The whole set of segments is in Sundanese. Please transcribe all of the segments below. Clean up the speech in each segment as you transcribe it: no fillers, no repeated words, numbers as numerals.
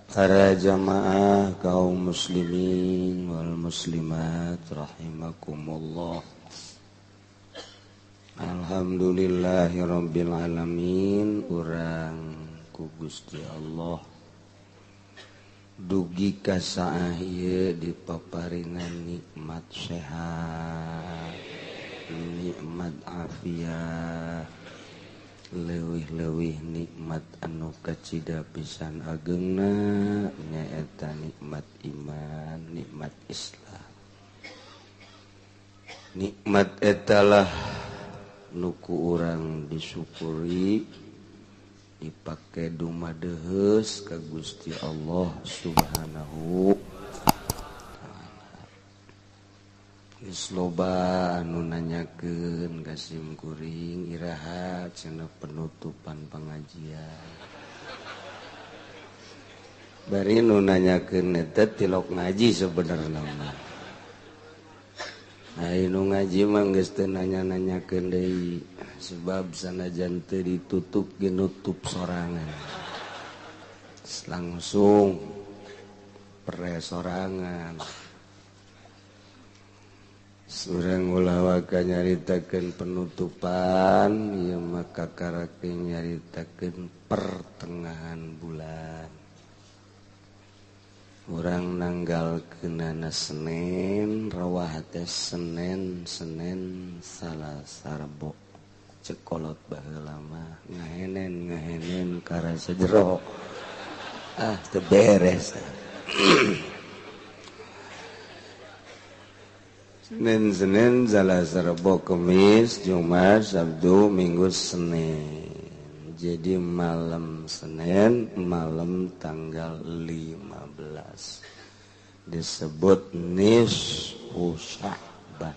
Para jamaah kaum muslimin wal muslimat rahimakumullah. Alhamdulillahirabbil alamin, urang ku Gusti Allah dugi ka saah ieu dipaparinan nikmat sehat, nikmat afiat, leuwih-leuwih nikmat anu kacida pisan agengna nyaeta nikmat iman, nikmat Islam. Nikmat etalah nu ku urang disyukuri, dipake dumadeheus ka Gusti Allah Subhanahu wa ta'ala. Geus loba anu nanyakeun ka sim kuring iraha cenah penutupan pengajian. Bari nu nanyakeun eta tilok ngaji sebenarna mah. Ai nu ngaji mah geus teu nanya-nanyakeun deui, sebab sanajan teu ditutup ge nutup sorangan. Langsung pre sorangan. Surang ulah waka nyaritakeun penutupan, ieu mah kakarake nyaritakeun pertengahan bulan. Urang nanggalkeunana Senin, rawah teh Senin, Senin Salasa Rebo. Cekolot baheula mah ngahenen ngahenen karasa jero. Ah, teu beres. Senin, Senin, Selasa, Rebo, Kamis, Jumat, Sabtu, Minggu, Senin. Jadi malam Senin, malam tanggal 15 disebut nisfu Sya'ban.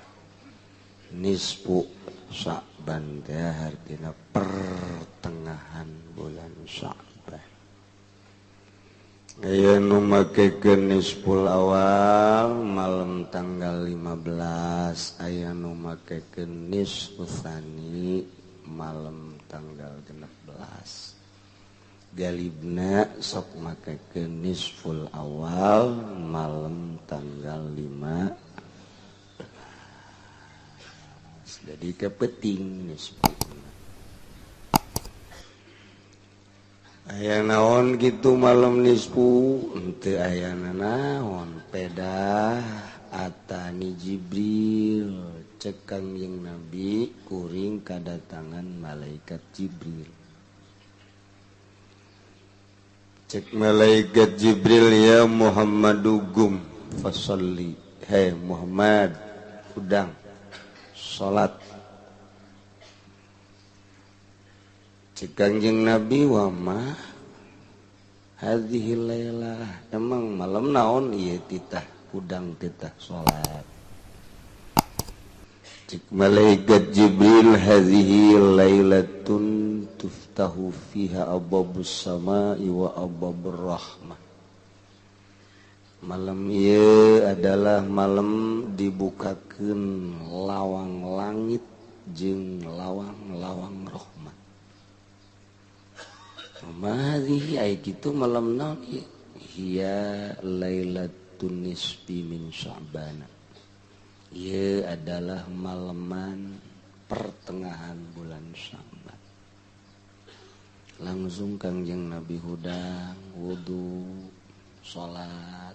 Nisfu Sya'ban teh artina pertengahan bulan Sya'ban. Aya nu makekeun nisful awal malam tanggal 15, aya nu makekeun nisfu tsani malam tanggal 16. Galibna sok makekeun nisful awal malam tanggal 15. Jadi kepeting nisfu. Aya naon gitu malam nisfu henteu aya naon pedah atani Jibril cek Kangjeng Nabi kuring kadatangan malaikat Jibril. Cek malaikat Jibril, ya Muhammadu gum fasalli, hei Muhammad udang salat. Cek Kangjeng Nabi, wa ma hadhihi lailah, emang malam naon ieu titah udang titah salat. Cek malaikat Jibril, hadhihi lailatun tuftahu fiha abwabus samai wa abwabur rahmah. Malam ieu adalah malam dibukakeun lawang langit jeung lawang-lawang rahmat. Mahadhihi ai kitu malam naon ieu? Hiya lailatun nisfi min Sya'ban. Ieu adalah malaman pertengahan bulan Sya'ban. Langsung Kangjeng Nabi hudang wudu salat,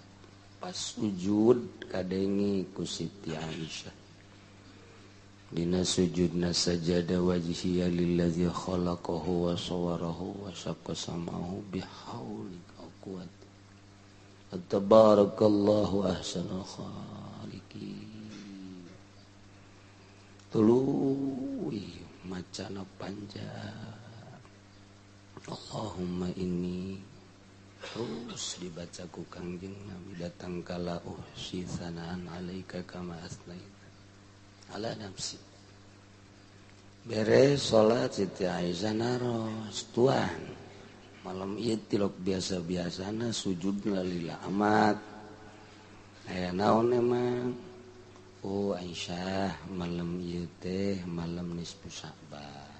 pas sujud kadengi ku Siti Aisyah. Dina sujudna sajada wajhiya lillazi khalaqahu wa sawwarahu wa syaqqa sam'ahu bihaulika wa quwwati. Tabarakallahu ahsanul khaliqin. Tuluy macana panjang. Allahumma inni, terus dibaca ku Kangjeng Nabi datang kala uhsi sanaan alaika kama asnaita ala nafsi. Beres salat Siti Aisyah naros, tuan malam ieu tilok biasa-biasana sujudna lila amat. Aya naon emang? Oh Aisyah, malam ieu teh malam nisfu Sya'ban.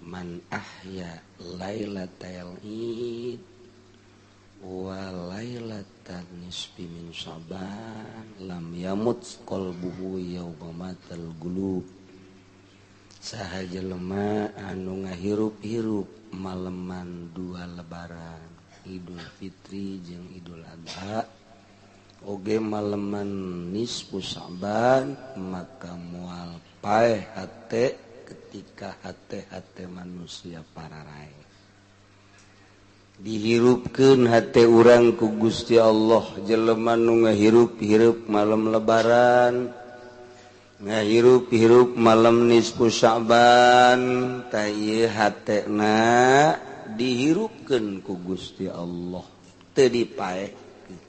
Man ahya lailatal id Wa lailatan nisfi min Sya'ban lam yamut qalbuhu yauma matal gulub. Saha jelema anu ngahirup-hirup maleman dua lebaran, Idul Fitri jeung Idul Adha, oge maleman nisfu Sya'ban, maka moal paeh hate ketika hate-hate manusia pararae. Dihirupkeun hate urang ku Gusti Allah. Jelema nu ngahirup-hirup malam lebaran, ngahirup-hirup malam nisfu Sya'ban, tah ieu hatena dihirupkeun ku Gusti Allah, teu dipaehkeun.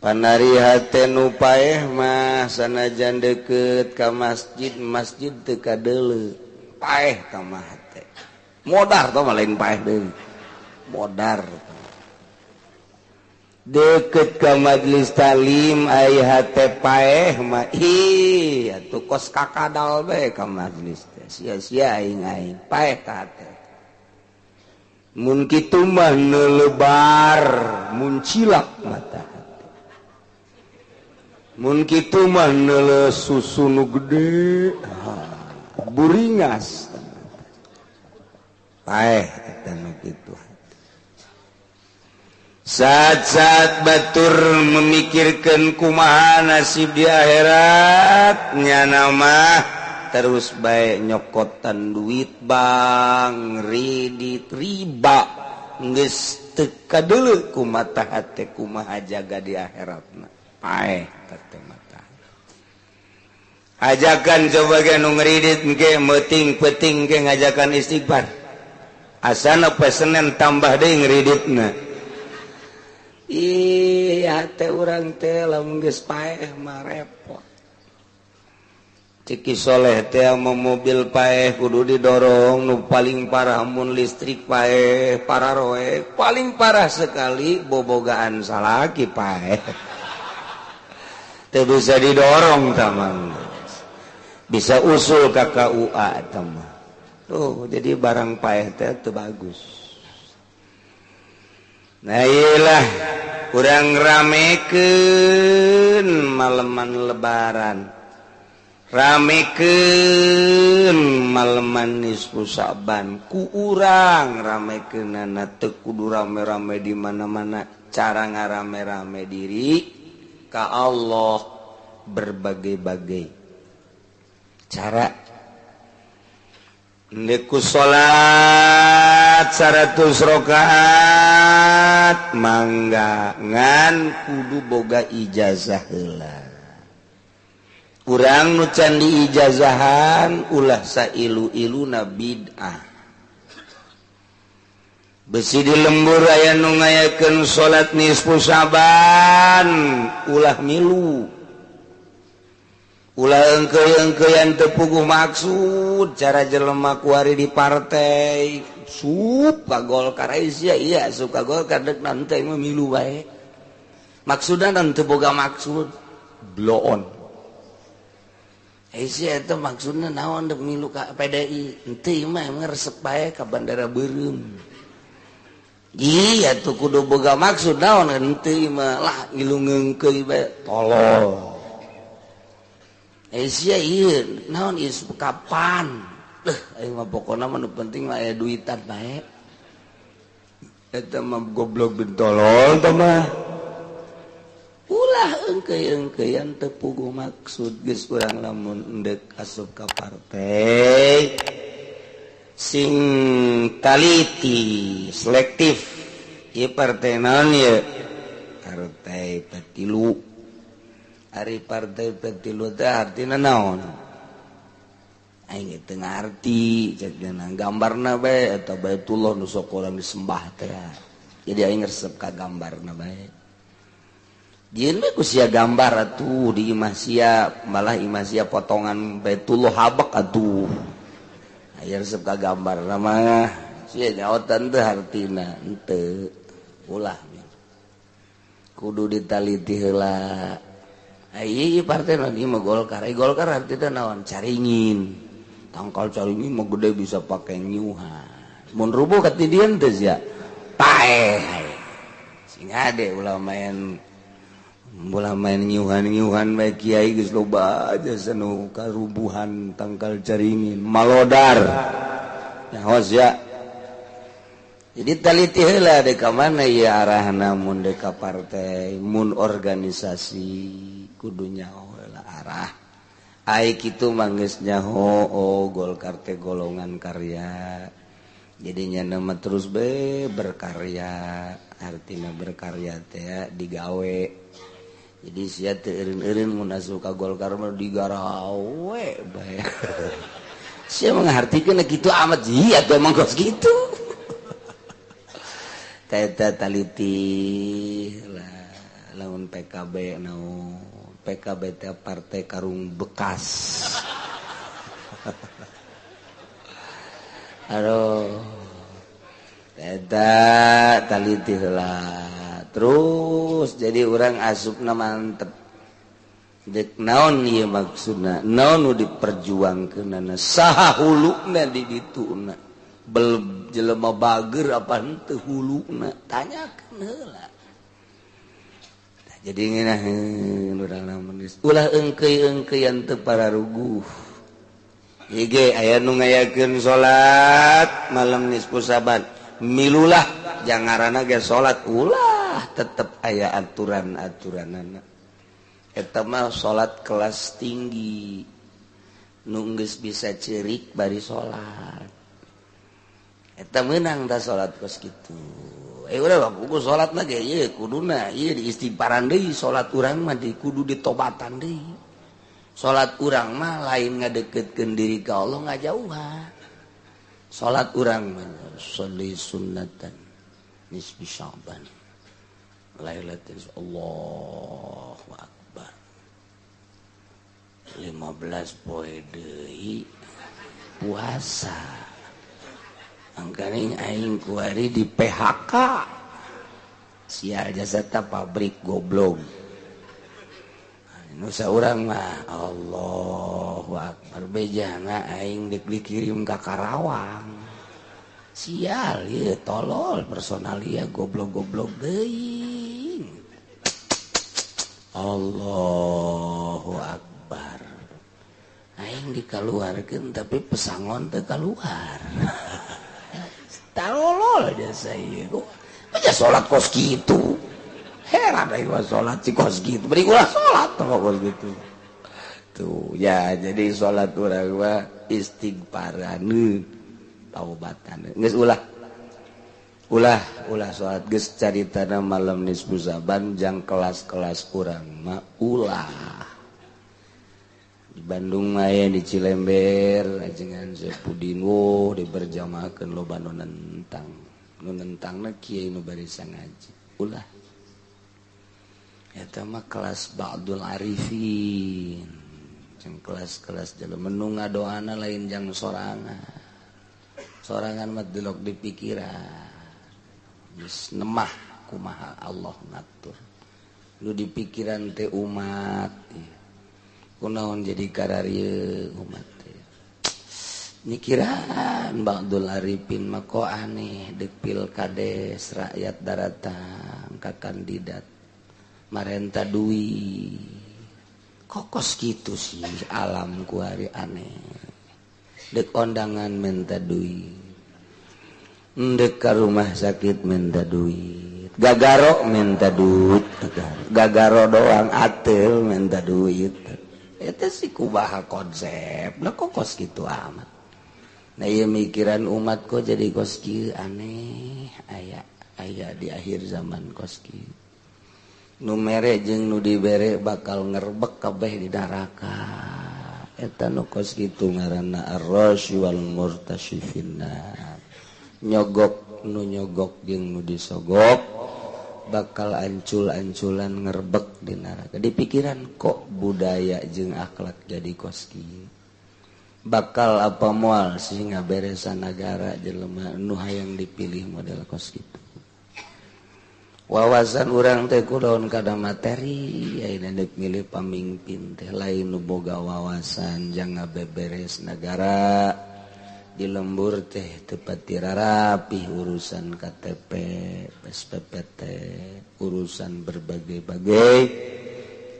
Panari hate nu paeh mah sanajan deukeut ka masjid, masjid teu kadeuleu, paeh ka mah hate. Modar tah mah lain paeh deui. Modar. Deket ke majelis talim ai hate paeh mah ih atuh kos kakadal bae ka majelis teh sia-sia aing aing paeh ka hate. Mun kitu mah nelebar muncilak mata hate. Mun kitu mah neule susu nu gede buringas paeh eta nu kitu. Saat-saat batur memikirkan kumaha nasib di akhirat nyana mah terus bae nyokotan duit bank kredit riba geus teu kadeuleu ku mata hate kumaha jaga di akhiratna paeh teh mata. Ajakan coba ge nu ngridit ge meuting peuting ge ngajakan istighfar asana pesenen tambah deui ngriditna. Ih, hate urang teh lamun geus paeh mah repot. Ceki soleh teh mau mobil paeh kudu didorong, nu paling parah mun listrik paeh, pararoe, paling parah sekali bobogaan salaki paeh. Teu bisa didorong tamang. Bisa usul ka KUA eta mah. Tuh, jadi barang paeh teh teu bagus. Nah iyalah kurang ramekeun maleman lebaran, ramekeun maleman nisfu Sya'ban, ku urang ramekeunana teu kudu rame-rame di mana-mana, cara ngarame-rame diri ka Allah berbagai-bagai cara. Niku salat 100 rakaat mangga ngan kudu boga ijazah heula. Urang nu can diijazahan ulah sailu-iluna bid'ah. Besi di lembur aya nu ngayakeun salat nisfu Sya'ban ulah milu. Ulah engkeu-engkeuan teu puguh maksud cara jelema kuari di partai suka Golkar sia iya suka Golkar dek nanti mah milu bae. Maksudna teu boga maksud bloon. Sia eta maksudna naon dek milu ka PDI henteu mah resep bae ka bandara beureum. Iya tuh kudu boga maksud naon henteu mah lah ngilu ngeungkeui bae tolol. Asia iya naon ieu kapan leuh aing mah pokona mah nu penting mah aya duitan bae eta mah goblok bin tolol teh mah ulah engkeuy-engkeuyan teu puguh maksud geus urang lamun endek asup ka partai sing taliti selektif ieu partai naon ieu partai Petilu. Ari partai Petilu teh artina naon? Aing teu ngarti cek dina gambarna bae eta Baitullah nu sok urang disembah teh. Jadi aing resep ka gambarna bae. Jieun we ku sia gambar atuh di imah sia, malah imah sia potongan Baitullah habek atuh. Aya resep ka gambarna mah. Sia nyaotan teh hartina henteu. Ulah kudu ditaliti heula. Ai partai lagi mah Golkar. Ai Golkar artinya naon? Caringin. Tangkal caringin mah gede bisa pakai nyuhan. Mun rubuh katidian teh sia. Paeh. Sing ade ulah main nyiuhan-nyiuhan bae kiai geus loba jasa nu karubuhan tangkal caringin malodar. Nyaho sia. Jadi taliti heula dek ka mana ieu arahna mun dek ka partai, mun organisasi kudu nyaho heula arah. Ai kitu mah geus nyaho oh Golkar teh golongan karya. Jadinya nama terus be berkarya, artinya berkarya teh digawe. Jadi sia teu eureun-eureun mun asup ka Golkar mah digarawe bae. Sia mah ngartikeun kitu amat ieu atuh emang kos kitu. Eta taliti lah lamun PKB naon PKB teh partai karung bekas. Aduh eta taliti heula terus jadi urang asupna mantep. Dek naon ieu maksudna naon nu diperjuangkeunana saha huluna di dituna bel jelema bager apa henteu huluna tanyakeun heula. Jadi ngeunaheun urang lamun ulah eungkeuy-eungkeuyan teu pararuguh. Ige aya nu ngayakeun salat malam nisfu Saban milulah jangarana ge salat ulah tetep aya aturan-aturanana. Eta mah salat kelas tinggi nu geus bisa ceurik bari salat. Eta meunang da salat kos kitu. Udah kudu salat mah ge ieu kuduna ieu diistighfaran deui salat urang mah di kudu ditobatan deui. Salat urang mah lain ngadeukeutkeun diri ka Allah ngajauhan. Salat urang mah sholli sunnatan nisfi Sya'ban lailatul Allahu akbar. 15 poe deui puasa. Angkaning aing kuari di PHK. Sial jasa ta pabrik goblok. Nu saurang mah Allahu akbar bejana aing deuk dikirim ka Karawang. Sial ieu tolol personalia goblok-goblok teuing. Allahu akbar. Aing dikaluarkeun tapi pesangon teu kaluar. Tolol jasa ieu. Aja salat kos kitu. Heran aing mah salat si kos kitu. Beri ulah salat teh kos kitu. Tuh ya jadi salat urang mah istighfaran taubatan. Geus ulah. Ulah ulah salat geus caritana malam nisfu Saban jang kelas-kelas urang mah ulah. Di Bandung mah aya di Cilember ajengan Sepudin wo diberjamaahkeun loba nu nentang. Nu nentangna kiai nu bari sangaji. Ulah. Eta mah kelas Ba'dul Arifin. Jeung kelas-kelas jelema nu ngadoana lain jang sorangan. Sorangan mah delok di pikiran. Geus nemah kumaha Allah ngatur. Nu di pikiran teh umat. Kunaon jadi kararieu umat teh. Mikiran Ba'dul Arifin mah kok aneh deuk pilkades rakyat daratang ka kandidat marenta duit. Kokos gitu sih alam ku hari aneh. Dek ondangan minta duit, dek ke rumah sakit minta duit, gagaro minta duit, gagaro doang atel minta duit. Itu sih kubaha konsep, lah kokos gitu amat. Nah iya mikiran umat kok jadi kos kieu aneh, aya aya di akhir zaman kos kieu. Nu mere jeung nu dibere bakal ngerbek kabeh di neraka. Eta nu kos kitu ngaranna ar-rasy wal murtasy finnar. Nyogok nu nyogok jeung nu disogok bakal ancul-anculan ngerbek di neraka. Di pikiran kok budaya jeung akhlak jadi kos kieu. Bakal apa moal sih ngaberesan nagara jelema nu hayang dipilih model kos kitu. Wawasan urang teh kudaon kada materi ayeuna deuk milih pamimpin teh lain nu boga wawasan jang ngabeberes nagara, Di lembur teh tepat dirarapih urusan KTP, SPPT, urusan berbagai-bagai,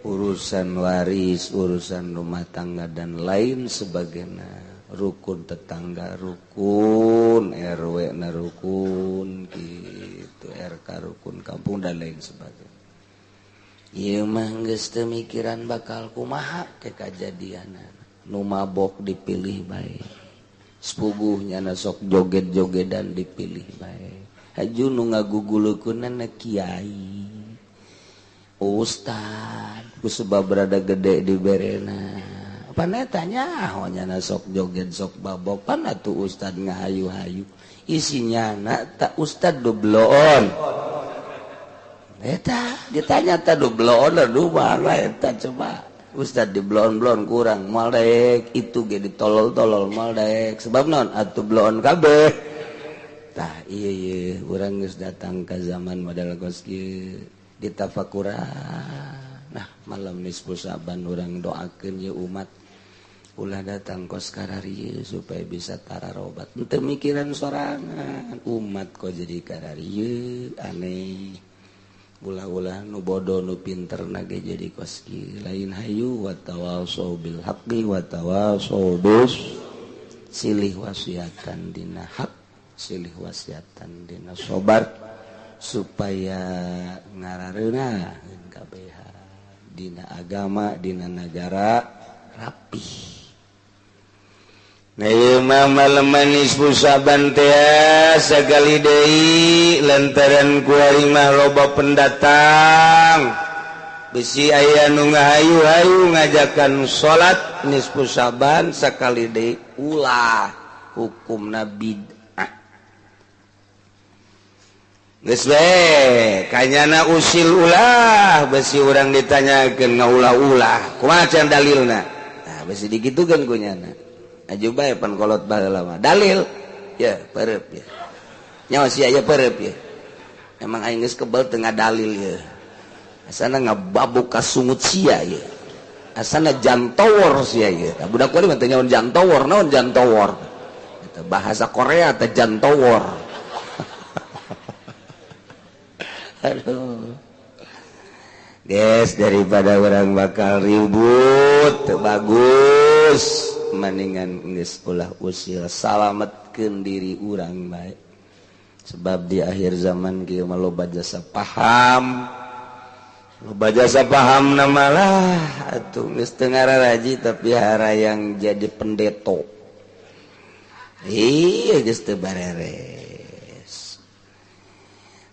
urusan waris, urusan rumah tangga dan lain sebagainya. Rukun tetangga rukun, RW na rukun gitu, RK rukun kampung dan lain sebagainya. Ieu mah geus teu mikiran bakal kumaha ke kajadianana. Nu mabok dipilih bae. Sepuguhnya na sok joget-jogedan dipilih bae. Haju nu ngagugulukeunana kiai, ustad, ku sebab rada gede diberena. Panetanya nyana sok joget sok babok pan atuh ustad ngahayu-hayu isinya na tak ustad dubloon eta ditanya ta dubloon aduh mana eta coba ustad dibloon-bloon kurang moal daek itu ge ditolol-tolol moal daek sebab naon atuh bloon kabeh tah ieu ieu urang geus datang ka zaman model kos kieu ditafakuran. Nah malam nisfu Sa'ban urang doakeun ye umat ulah datang kos kararieu supaya bisa tararobat. Henteu mikiran sorangan umat kok jadi kararieu aneh. Ulah-ulah nu bodoh nu pinter nage jadi kos kieu. Lain hayu wa tawasau bil haqqi wa tawasau bis silih wasiatan dina hak, silih wasiatan dina sabar supaya ngarareuna kabehan dina agama dina nagara rapih. Nah, malam nisfu Sa'ban teh sagali deui lantaran kuari mah loba pendatang bisi aya nu ngahayu-hayu ngajakan salat nisfu Sa'ban sakali deui ulah hukumna bid'ah. Geus bae kanyana usil ulah besi urang ditanyakeun ngaulah-ulah kumaha can dalilna. Nah besi digitukeun ku nyana. Aju bae pan kolot baheula mah dalil ya perep ya nyawa sia ya perep ya emang aing geus kebel teu ngadalil ya asana ngababuk ka sungut sia ya asana jantowor sia ya. Nah, budak kuari mah teu nyaon jantowor naon jantowor eta bahasa Korea teh jantowor. Aduh guys, daripada orang bakal ribut teu bagus mendingan geus ulah usil salametkeun diri urang bae sebab di akhir zaman kieu mah loba jasa paham, loba jasa paham na malah atuh geus teu ngararaji tapi harayang jadi pendeto. Iya geus teu bareres.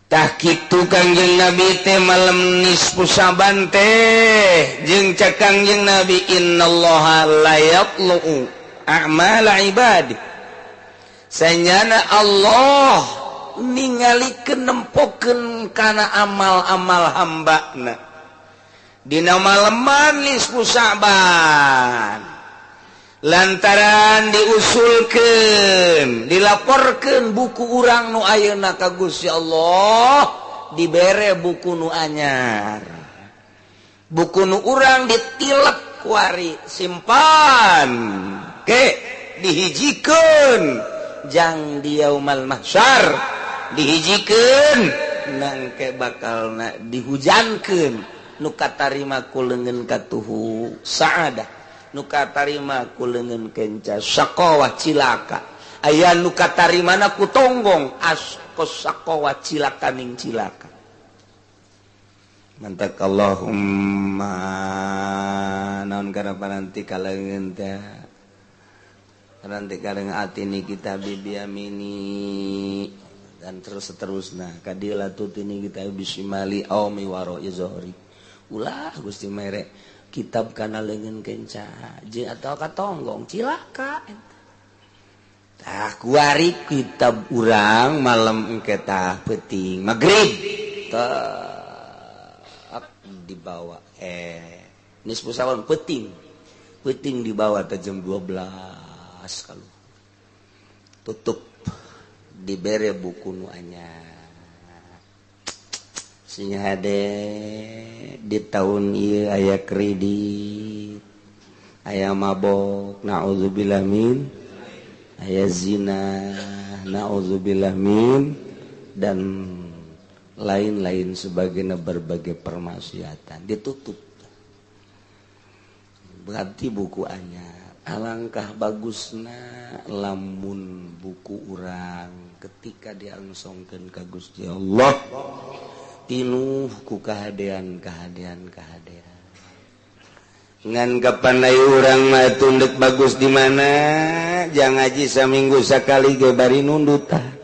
Tah kitu Kangjeng Nabi teh malam nisfu Sa'ban teh jeung cek Kangjeng Nabi innallaha la yatlu'u a'mala ibadi. Sanyana Allah ningalikeun nempokeun kana amal-amal hambana dina maleman nisfu Sa'ban lantaran diusulkeun dilaporkeun buku urang nu ayeuna ka Gusti Allah dibere buku nu anyar buku nu urang ditilep kuari simpan ke dihijikeun jang di yaumal mahsyar dihijikeun nangke bakalna dihujankeun nu katarima ku leungeun katuhu saadah nu katarima ku leungeun kenca saqawah cilaka aya nu katarimana ku tonggong askos saqawah cilaka ning cilaka. Mantak Allahumma naon kana paranti kaleungeun teh paranti kaleungeun atini kita bibiamini dan terus seterusna kadila tutini kita bisimali aumi waro izhori ulah Gusti mere kitab kana leungeun kenca jeung atau katonggong cilaka. Tah kuari kitab urang malam engke tah peuting magrib tah dibawa nisfu Sa'ban peuting peuting dibawa teh jam 12 kalau tutup dibere buku nu anyar. Sing hade di tahun ieu aya kredit aya mabok naudzubillah min aya zina, naudzubillah min, dan lain-lain sebagainya, berbagai permaksiatan ditutup. Berarti buku anyar. Alangkah bagusna lamun buku urang ketika diangsongkeun ka Gusti Allah tinuh ku kahadean kahadean kahadean. Ngan kapan ai urang mah tunduk bagus di mana? Jangan ngaji saminggu sakali ge bari nundut tah.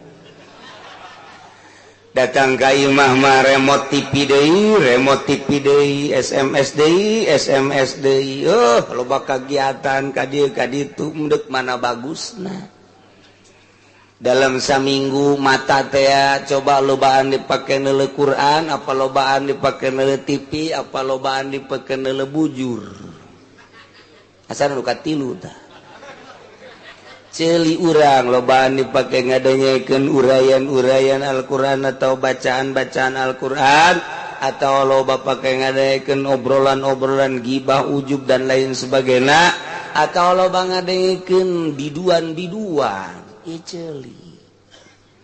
Datang ka imah mah remote TV deui, remote TV deui, SMS deui, SMS deui. Oh, loba kagiatan ka dieu ka ditu, endek mana bagusna. Dalam saminggu mata teh coba lobaan dipake neuleuh Quran, apa lobaan dipake neuleuh TV, apa lobaan dipake neuleuh bujur. Asal nu katilu tah. Ceuli urang lobaan dipake ngadengekeun uraian-uraian Al-Qur'an atau bacaan-bacaan Al-Qur'an, atau loba pake ngadengekeun obrolan-obrolan gibah, ujub dan lain sebagainya, atau loba ngadengekeun biduan-biduan. Ieu ceuli.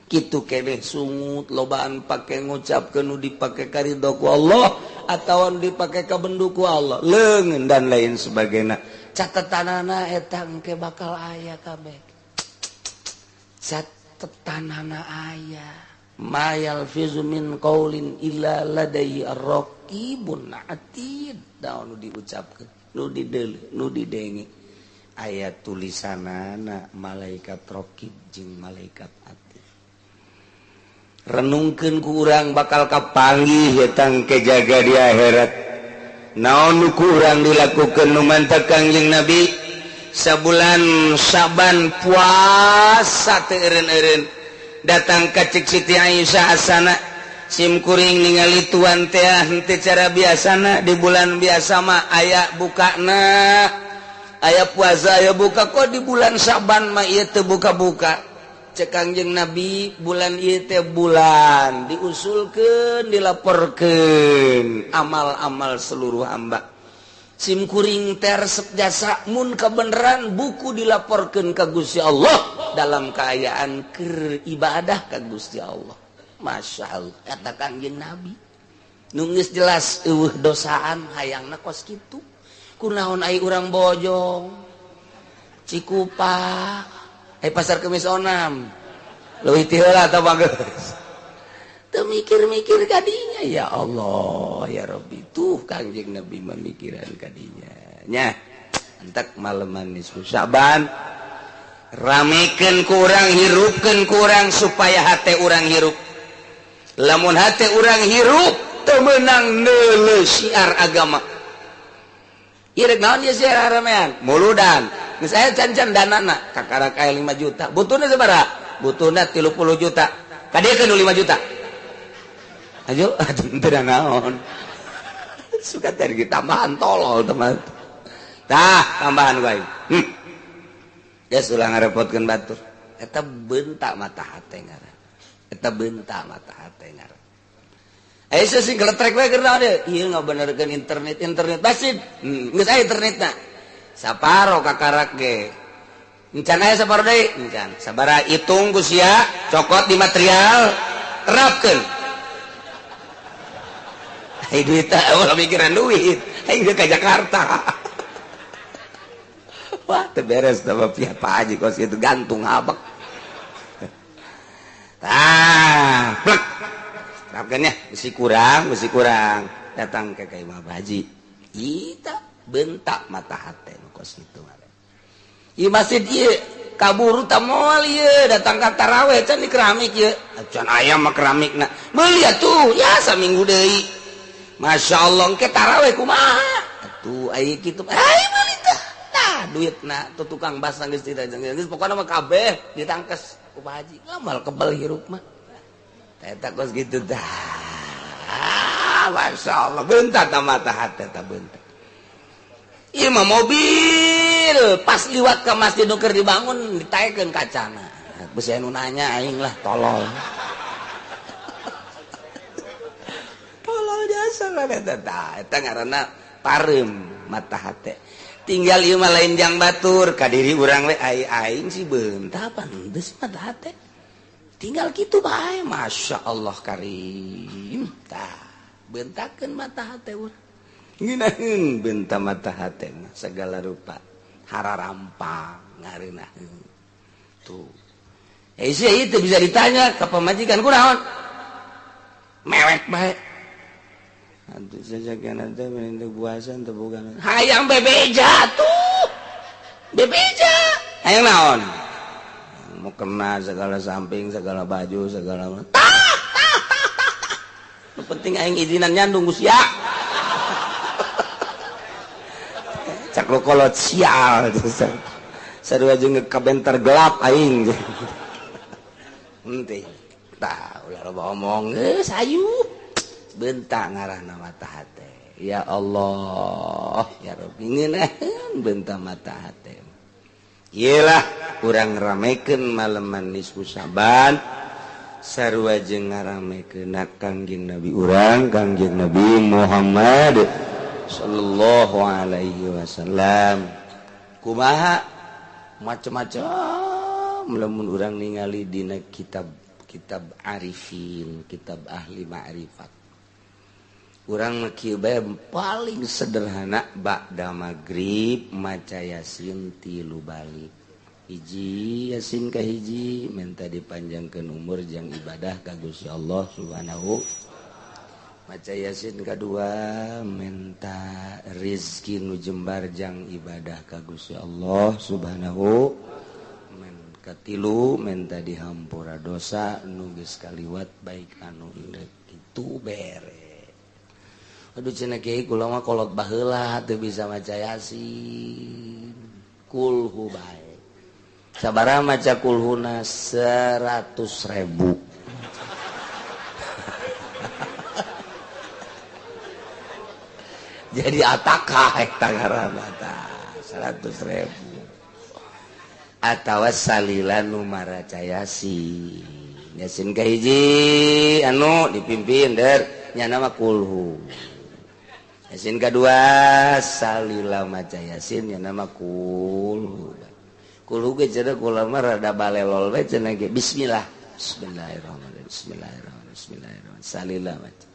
Kitu keneh sungut lobaan pake ngucapkeun nu dipake karidho ku Allah atawa nu dipake kabendu ku Allah, leungeun dan lain sebagainya. Catetanana eta engke bakal aya kabeh. Catetanana aya. Ma yalfizu min qaulin illa ladaihi ar-raqibun atid. Daun nu diucapkeun, nu dideuleu, nu didenge. Aya tulisanana malaikat raqib jeung malaikat atid. Renungkeun ku urang bakal kapanggih eta engke jaga di akhirat. Naon nu kurang dilakukan nu mantap Kangjeng Nabi sabulan Syaban puasa teu eureun-eureun datang ka cek Siti Aisyah asana sim kuring ningali tuan teh henteu cara biasana di bulan biasa mah aya bukana aya puasa aya buka, kok di bulan Syaban mah ieu teu buka-buka. Cek Kangjeng Nabi bulan ieu teh bulan diusulkeun dilaporkeun amal-amal seluruh hamba. Sim kuring teh resep jasa mun kebenaran buku dilaporkeun ka Gusti Allah dalam kaayaan keur ibadah ka Gusti Allah. Masya Allah kata Kangjeng Nabi nu geus jelas eueuh dosaan hayangna kos kitu. Kunaon ai urang Bojong Cikupa pasar Kemis onam leuwih ti heula atau bagus teu mikir-mikir kadinya. Ya Allah ya Rabbi, tuh Kangjeng Nabi memikiran kadinya nya. Entek maleman nisfu Syaban ramekeun kurang hirupkeun kurang supaya hate urang hirup. Lamun hate urang hirup teu meunang neuleuh syiar agama. Ieu rek naon ieu syiar ramean muludan. Geus aya can-can danana kakarak aya 5 juta. Butuhna sabaraha? Butuhna 30 juta. Kadiekeun nu 5 juta. Ayo atuh teu naon. Suka teh tambahan tolol teman. Tah tambahan ku aing. Geus ulah ngarepotkeun batur. Eta bentak mata hate ngaran. Eta bentak mata hate ngaran. Aya sing geletrek we keur naon ieu? Ieu ngabenerkeun internet, internet basid. Geus aya internetna. Saparo kakarak ge. Encan aya saparo deui? Encan. Sabaraha hitung ku sia, cokot di material, terapkeun. Ai duit teh ulah mikiran duit, aing ka Jakarta. Wah, teu beres teh pihak Pak Haji kos kitu gantung habek. Tah, plek. Terapkeun nya, besi kurang, datang ke ka Imam Haji. Ita bentak mata hate nu kos kitu mah. Ieu masjid ieu kaburu ta moal ieu datang ka taraweh can di keramik ieu. Can aya mah keramikna. Meuli atuh ya saminggu deui. Masya Allah engke taraweh kumaha? Atuh aya kitu. Ai meuli tah. Tah duitna tuh tukang basah geus tidak geus pokona mah kabeh ditangkes ku Pak Haji. Ngamal kebel hirup mah. Eta kos kitu tah. Masya Allah bentak ta mata hate ta bentak. Ieu mah mobil pas liwat ke masjid nu keur dibangun ditaekeun kacana. Besi anu nanya aing lah tolol. Tolol jasa lah eta tah. Eta ngaranna pareum mata hate. Tinggal ieu mah lain jang batur ka diri urang we ai aing sih beunta pantes mata hate. Tinggal kitu bae, Masya Allah karim. Tah, beuntakeun mata hate urang. Ngeunaheun beunta mata hate mah segala rupa. Hararampang ngareunaheun. Tuh. Eh sih itu bisa ditanya ke pamajikan kunaon? Mewek bae. Atuh sajakan teh mending puasa teu boga. Hayang bebeja tuh. Bebeja. Hayang naon? Mau kena segala samping, segala baju, segala tah tah tah tah. Nu penting aing izinan nyandung geus ya. Cak lo kolot sial. Sarua jeung kabentar gelap aing. Henteu. Tah ulah loba omong geus ayu. Bentak ngarahna mata hate. Ya Allah, ya Rabbi ngeunaheun bentak mata hate. Iyalah urang ramekeun maleman nisfu Syaban sarua jeung ngaramekeun Kangjeng Nabi urang Kangjeng Nabi Muhammad sallallahu alaihi wasallam. Kumaha macam-macam lamun urang ningali dina kitab-kitab arifin, kitab ahli ma'rifat. Urang kieu bae paling sederhana ba'da magrib maca Yasin 3 balik. Hiji Yasin ka hiji minta dipanjangkeun umur jang ibadah ka Gusti Allah Subhanahu. Maca Yasin kadua minta rizki nu jembar jang ibadah ka Gusti Allah Subhanahu. Men katilu minta dihampura dosa nu geus kaliwat baik anu indeuk kitu bere. Aduh cenah kiai kula mah kolot baheula teu bisa maca Yasin. Kulhu bae. Sabaraha maca kulhuna 100.000. Jadi atakah eta ngaranna tah 100.000. Atawa salila nu maraca Yasin. Yasin kahiji anu dipimpin der nya mah kulhu. Yasin kedua salila maca Yasin nya nama kulhu. Kulhu ge cenah kula mah rada balelol we cenah ge bismillah. Bismillahirrahmanirrahim. Bismillahirrahmanirrahim. Bismillahirrahmanirrahim. Salila maca.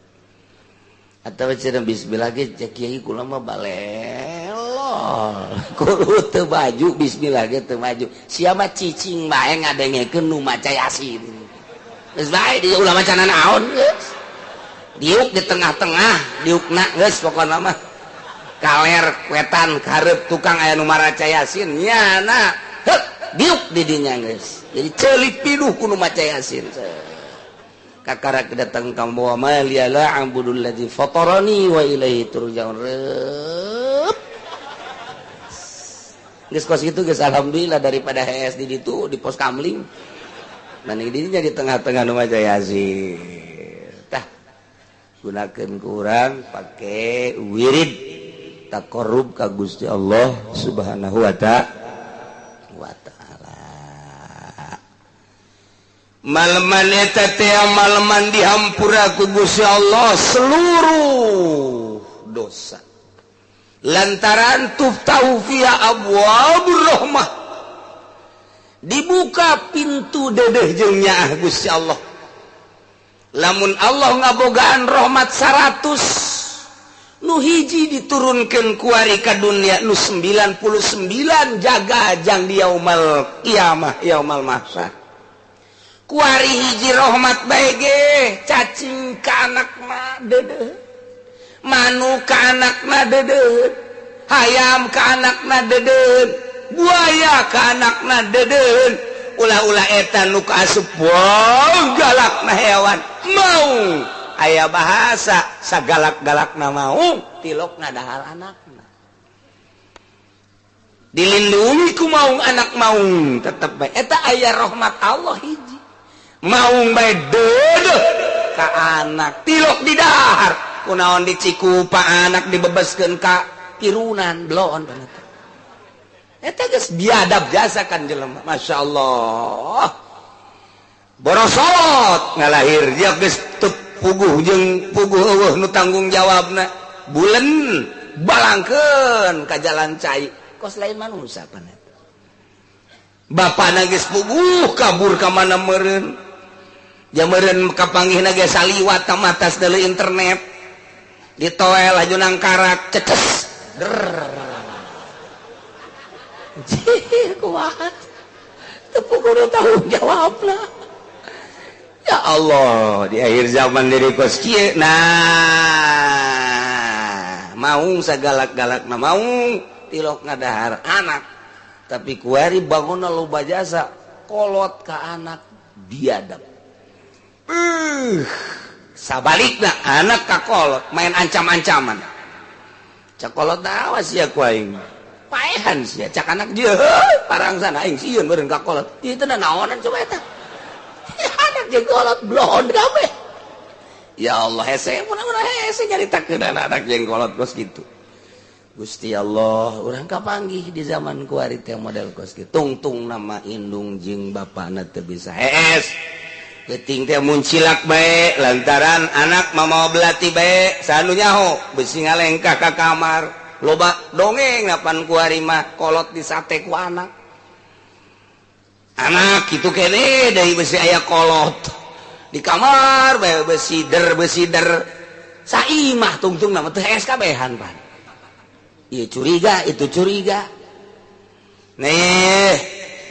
Atawa cenah bismillah ge cek kiai kula mah balelol. Kulhu teu maju bismillah ge teu maju. Sia mah cicing bae ngadengekeun nu maca Yasin. Geus bae di ulah maca naon geus. Diuk di tengah-tengah diukna geus pokona mah kaler wetan karep tukang aya nu maraca Yasin nyana heuk diuk di dinya geus jadi ceulik piduh ku nu maca Yasin kakara datang ka wa ma liya la a'budul ladzi fatarani wa ilaihi turja'un. Geus kos kitu geus alhamdulillah daripada hees di ditu di pos kamling mending di dinya di tengah-tengah nu maca Yasin. Gunakan kurang pakai wirid taqarrub ka Gusti Allah Subhanahu wa ta'ala. Maleman eta teh maleman dihampura ku Gusti Allah seluruh dosa. Lantaran tuftahu fiha abwabur rahmah. Dibuka pintu dedeh jeung nyaah Gusti Allah. Lamun Allah ngabogaan rahmat 100 nu hiji diturunkeun kuari ka dunia nu 99 jaga jang di yaumal qiyamah yaumal mahsyar. Kuari hiji rahmat bae ge cacing ka anakna deudeuh, manuk ka anakna deudeuh, hayam ka anakna deudeuh, buaya ka anakna deudeuh. Ulah-ulah eta nu kaasup wow galakna hewan mau aya bahasa sagalak-galakna mau tilokna dahar anakna dilindungi ku maung anak maung tetep bae eta aya rahmat Allah hiji maung bae deudeuh ka anak tilok di dahar kunaon dicikupa anak dibebeskeun ka tirunan bloon banget. Eta geus biadab jasa kan jelema Masya Allah borosot ngalahir dia geus teu puguh jeung puguh eueuh nu tanggung jawabna bulen balangkeun ka jalan cai. Kos lain manusia pan eta. Bapana geus puguh kabur ka mana meureun. Ja meureun kapanggihna ge saliwat ka matas deuleu internet. Ditoel laju nangkarak ceces. Der. Jih, kumaha? Teu kudu tanggung jawab lah. Ya Allah, di akhir zaman dari kos kieu. Nah, maung sagalak-galak na maung tilok ngadahar anak. Tapi kuari bangunna loba jasa kolot ka anak biadab. Sabalikna anak ka kolot main ancam-ancaman. Cak kolot awas ya ku aing. Paehan sia cak anak dia parangsan aing sieun meureun ka kolot. Ieu teh naonan coba eta. Anak jeung kolot blon kabeh. Ya Allah hese mun hese nyaritakeun anak jeung kolot kos kitu. Gusti Allah urang kapanggih di zaman kuari teh model kos kitu. Tungtung nama indung jeung bapana teu bisa hees. Geuting teh muncilak bae lantaran anak mamawa belati bae sanu nyaho besi ngalengkah ka kamar. Loba dongeng napan kuari mah kolot disate ku anak. Anak kitu kene deui besi aya kolot di kamar bae besi der saimah tungtung mah teu hees kabehan pan. Ieu curiga itu curiga. Nih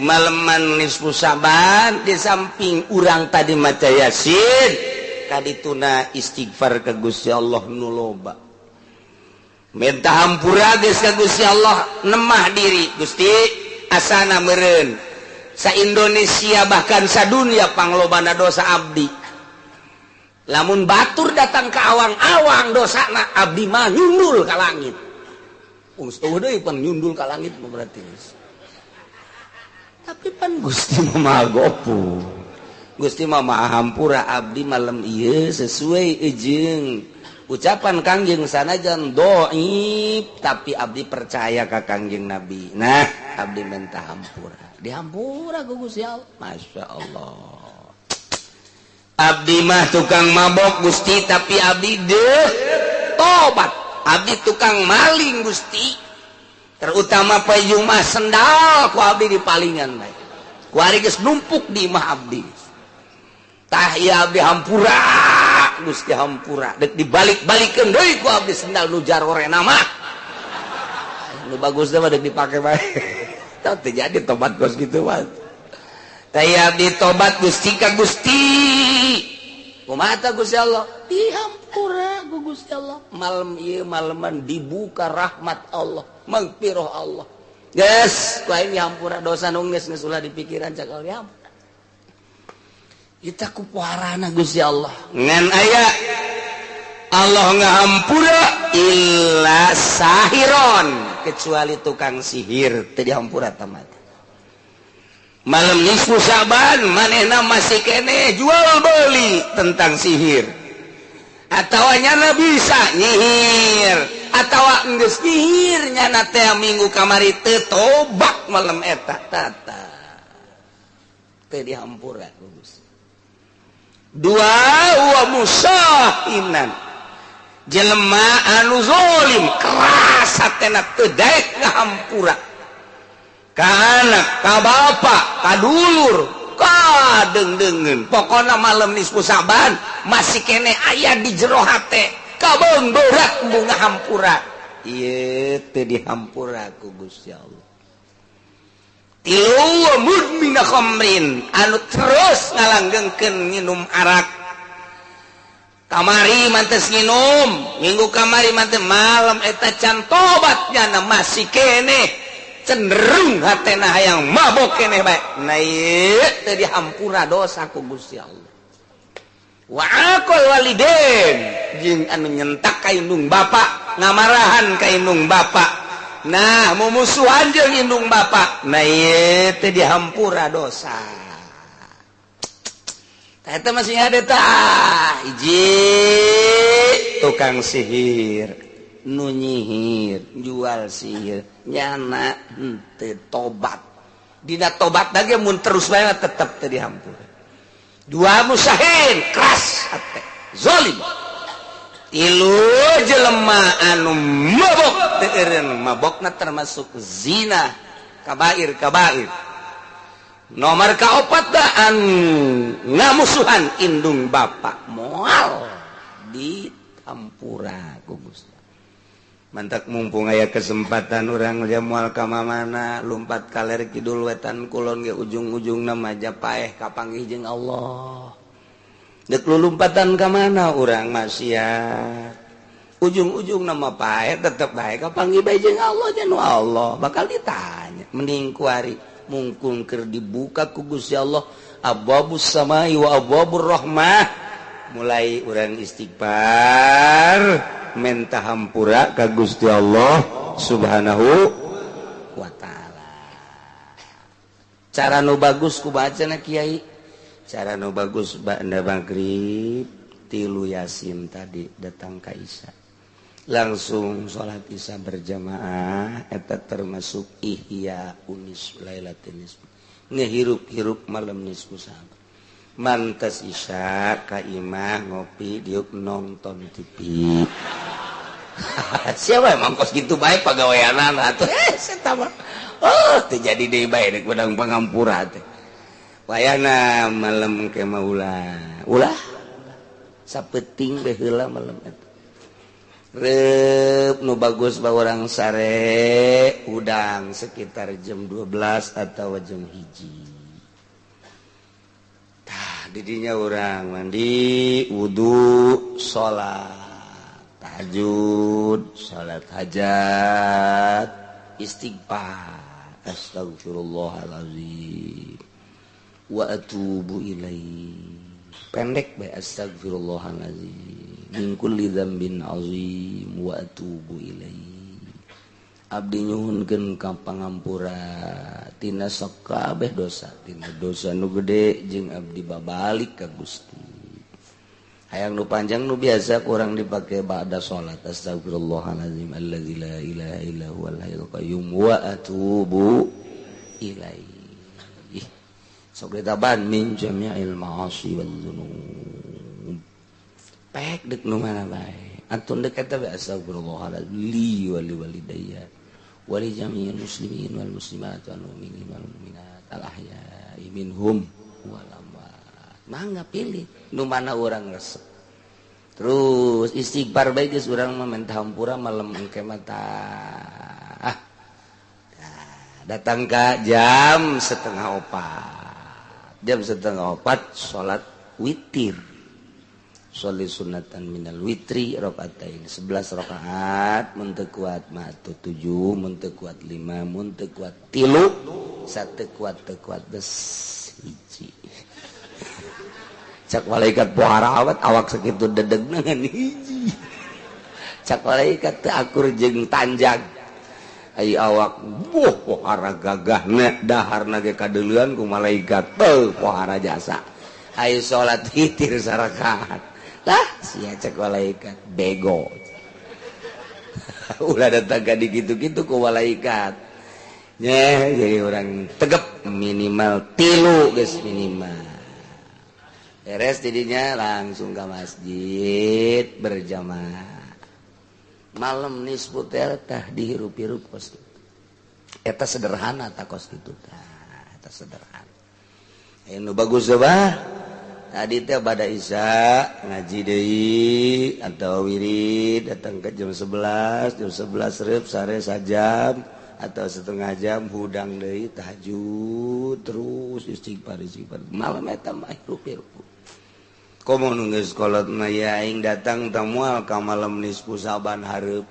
maleman nisfu Syaban di samping urang tadi maca Yasin kadituna istighfar ka Gusti Allah nu loba. Minta hampura geus ka Gusti Allah nemah diri Gusti asana meureun sa Indonesia bahkan sa dunia panglobana dosa abdi. Lamun batur datang ke awang-awang dosana abdi mah nyundul ka langit. Geus eueuh deui pan nyundul ka langit mah berarti. Tapi pan Gusti mah Maha Gofur. Gusti mah Maha Hampura abdi malam ieu sesuai jeung ucapan Kangjeng sanajan doib tapi abdi percaya ka Kangjeng Nabi. Nah, abdi minta hampura. Dihampura ku Gusti Allah. Masya Allah. Abdi mah tukang mabok Gusti tapi abdi deh tobat. Abdi tukang maling Gusti. Terutama payung mah sendal ku abdi dipalingan bae. Ku ari geus numpuk di imah abdi. Tah ieu abdi hampura Gusti hampura. Dek dibalik-balikeun deui ku abdi sendal nu jarorena mah. Nu bagus mah dek dipake bae. Tah teu jadi tobat kos kitu mah. Tah ieu abdi tobat Gusti ka Gusti. Kumaha tah Gusti Allah? Dihampura ku Gusti Allah. Malam ieu maleman dibuka rahmat Allah, magfirah Allah. Geus, ku aing dihampura dosa nu geus geus ulah dipikiran cak Allah dihampura. Kita kupuarana Gusti Allah. Ngan aya Allah ngahampura illa sahiron kecuali tukang sihir teu dihampura tamat. Malam nisfu Syaban manehna masih kene jual beli tentang sihir. Atawa nyana bisa nyihir, atawa geus nyihir nyana teh minggu kamari teu tobat malam eta tata. Teu dihampura ku Gusti. Dua wa musahinan jelema anu zalim keras hatena teu daek ngahampura ka anak ka bapa ka dulur ka deung-deungeun pokona malam nisfu Syaban masih kene aya di jero hate kabeung berat embung ngahampura ieu teu dihampura ku Gusti Allah. Tilu mudmina khamrin anu terus ngalanggengkeun nginum arak. Kamari mantes nginum, minggu kamari mantes malam eta can tobat nyana masih keneh cenderung hatena hayang mabok keneh bae. Nah ieu teu dihampura dosa ku Gusti Allah. Wa aqal walidain jeung anu nyentak ka indung bapa, ngamarahan ka indung bapa. Nah, mumusuhan jeung indung bapa. Nah, ieu teh dihampura dosa. Tah eta masih ada tah. Hiji tukang sihir, nu nyihir, jual sihir, nyana henteu tobat. Dina tobat ge mun terus bae tetep teu dihampura. Dua musahin keras hate, zalim. Tilu jelema anu mabok teu eureun mabokna termasuk zina kabair kabair. Nomor kaopat da anu ngamusuhan indung bapak moal ditampura ku Gusti. Mantak mumpung aya kesempatan urang lia moal ka mamana lumpat kaler kidul wetan kulon ge ujung-ujungna maja paeh kapanggih jeung Allah. Dek lumpatan ka mana urang maksiat ujung-ujung nama paeh tetep bae kapanggih bae jeung Allah jeung Allah bakal ditanya mending kuari mungkung keur dibuka ku Gusti Allah abwabus samai wa abwabur rahmah mulai urang istighfar menta hampura ka Gusti Allah Subhanahu wa taala. Cara nu bagus ku bacana kiai, cara nu bagus ba'da maghrib tilu yasin tadi datang ka Isya langsung salat Isya berjamaah eta termasuk ihya unis lailatin nisf ngehirup-hirup malam nisfu saban. Mantes Isya ka imah ngopi diuk nonton TV. Siapa emang kos gitu baik pagaweanan atuh eta mah. Oh teu jadi deui bae rek bedang pangampura teh. Wayahna malam ke mah ulah. Ulah sapeting bae heula malam eta. Reup nu bagus ba urang sare udang sekitar jam 12 atau jam 1. Didinya orang mandi wudu salat tahajud salat hajat istighfar astagfirullahalazim wa atubu ilaih pendek bae astagfirullahalazim min kulli dzambin azim wa atubu ilaih abdi nyuhunkeun ka pangampura tina sakabeh dosa tina dosa nu gede jeung abdi babalik ka Gusti. Hayang nu panjang nu biasa kurang dipake ba'da salat astagfirullahalazim allazi la ilaha illa huwal hayyul qayyum wa atubu ilaih. Sok ditaban min jami'il ma'asi wal dzunub pek deuk nu mana bae antun deuk eta bae astagfirullahalazim li wa li walidayya wa li jami'il muslimin wal muslimat wal mu'minin wal mu'minat al ahya'i minhum wal amwat. Mangga pilih nu mana urang resep. Terus istighfar bae geus urang mah minta hampura malam engke mah tah. Datang ka jam 3:30. Jam 3:30 salat witir. Sholli sunatan minal witri rokaatain 11 rakaat mun teu kuat mah 7 mun teu kuat 5 mun teu kuat 3 satu kuat teu kuat geus hiji. Cak malaikat pohara awat awak sakitu dedegna ngan hiji. Cak malaikat teu akur jeung tanjag ai awak boh pohara gagahna daharna ge kadeuleun ku malaikat teu pohara jasa. Ai salat witir sarakaat lah sia cek malaikat bego. Ulah datang ka dikitu-kitu ku malaikat nyeh jadi orang tegep minimal 3 geus minimal beres jadinya langsung ke masjid berjamaah malam nisfu teh dihirup-hirup kos kitu eta sederhana ta kos kitu tah eta sederhana anu bagus bah tadi teh pada Isya ngaji deui atau wirid datang ke jam 11 jam 11 reup sare sajam atau setengah jam hudang deui tahajud terus istighfar istighfar malam eta mah hirup-hirup komo nu geus kolot mah ya aing datang teh moal ka malam nisfu saban hareup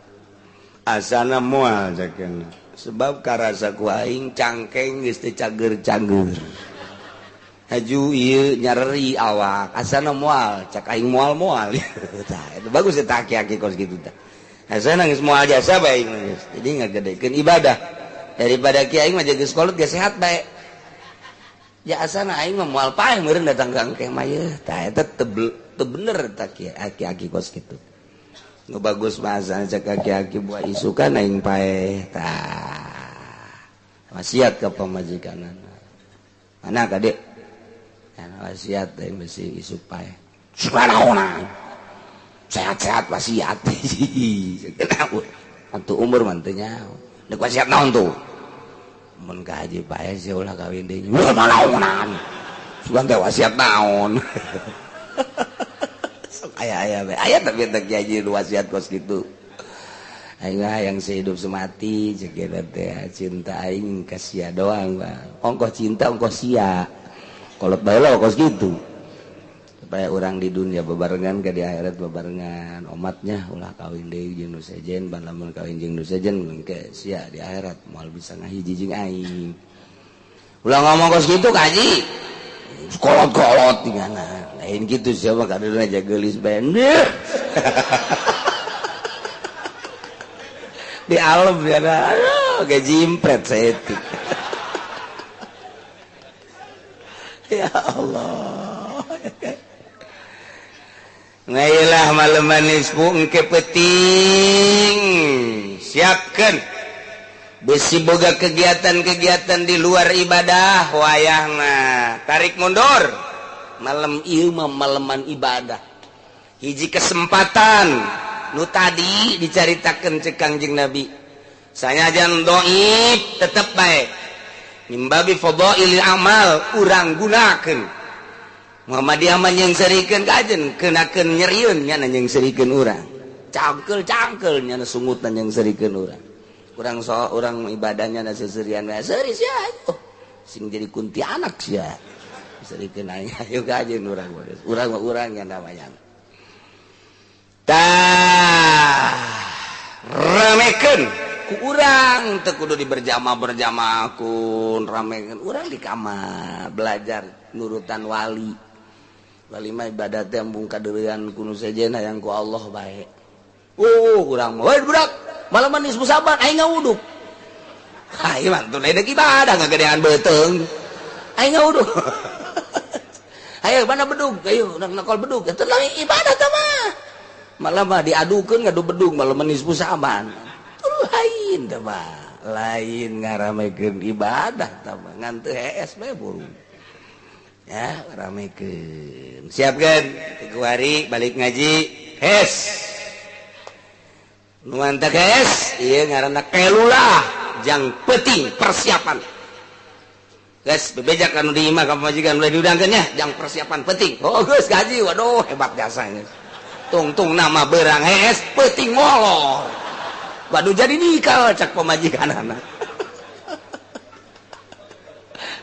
asana moal cakeuna sebab karasa ku aing cangkeng geus teu cager-cager haju ieu nyareri awak asana moal cak aing moal-moal. Tah itu bagus eta aki-aki kos kitu tah asana geus moal jasa bae geus jadi ngagedekeun ibadah daripada ki aing mah geus kolot geus sehat bae ya asana aing mah moal paeh meureun datang ka engke mah yeuh tah eta teu bener tah aki-aki kos kitu nu bagus mah asana cak aki-aki buah isukan aing paeh tah wasiat ka pamajikanana mana kadek wasiat yang besi isuk pae subhanallah Sehat-sehat wasiat. Antu umur mah teu nyaho. Deuk wasiat naon tuh? Mun ka haji bae sia ulah kawin deui. Wah malaonan. Sugan teh wasiat naon. Sok aya-aya bae. Aya tapi teh kiai wasiat kos kitu. Aing yang sehidup semati cek eta teh cinta aing ka sia doang bang. Ongkoh cinta ongkoh sia. Kolot bae kos kitu. Supaya orang di dunia bebarengan ke di akhirat bebarengan. Omatnya ulah kawin deui jeung nu sejen, ban lamun kawin jeung nu sejen engke sia di akhirat moal bisa ngahiji jeung aing. Ulah ngomong kos kitu ka haji. Kolot-kolot tingana. Lain kitu sia mah kadeuna aja geulis bae. Di alam ya, aduh, kayak jimpret seetik. Ya Allah. Ngailah malam manis bu engke peting. Siapkan. Besi boga kegiatan-kegiatan di luar ibadah wayahna. Tarik mundur. Malam ieu mah maleman ibadah. Hiji kesempatan. Nu tadi dicaritakeun cek Kangjeng Nabi sanajan dhaif tetep bae mimbabi fadailil amal urang gunakeun. Muhammadiyah mah nyengserikeun kajen keunakeun nyerieun nya nyengserikeun urang cangkeul-cangkeul nya sungutan nyengserikeun urang. Urang so urang ibadahnya na seserian bae seuri sia oh sing jadi kuntianak sia serikeun aing ayo kajen urang urang mah urang nya namanya. Tah ramekeun ku urang teu kudu diberjamaah-berjamaah kun ramekeun urang di kamar belajar nurutan wali. Wali mah ibadah teh embung kadeureuan ku nu sejen hayang ku Allah bae. Urang mah we budak malam manis musaban aing ngawuduk. Aing mah teu ledek ibadah ngagedean beuteung. Aing ngawuduk. Ayo mana bedug ayo nakol bedug eta lain ibadah teh mah. Malah mah diadukeun ngadu bedug malah manis pusaban. Lain teh mah, lain ngaramekeun ibadah teh mah ngan teu hees bae buru. Ya, ramekeun. Siapkeun tiga hari balik ngaji, hes. Nu mantep hes, ieu ngaranna kelulah jang penting persiapan. Geus bebeja ka nu di imah ka pamajikan ulah diudangkeun nya, jang persiapan penting. Oh geus gaji, waduh hebat jasa geus. Tungtung nama berang hees penting molor. Waduh jadi nikah cak pamajikan anak.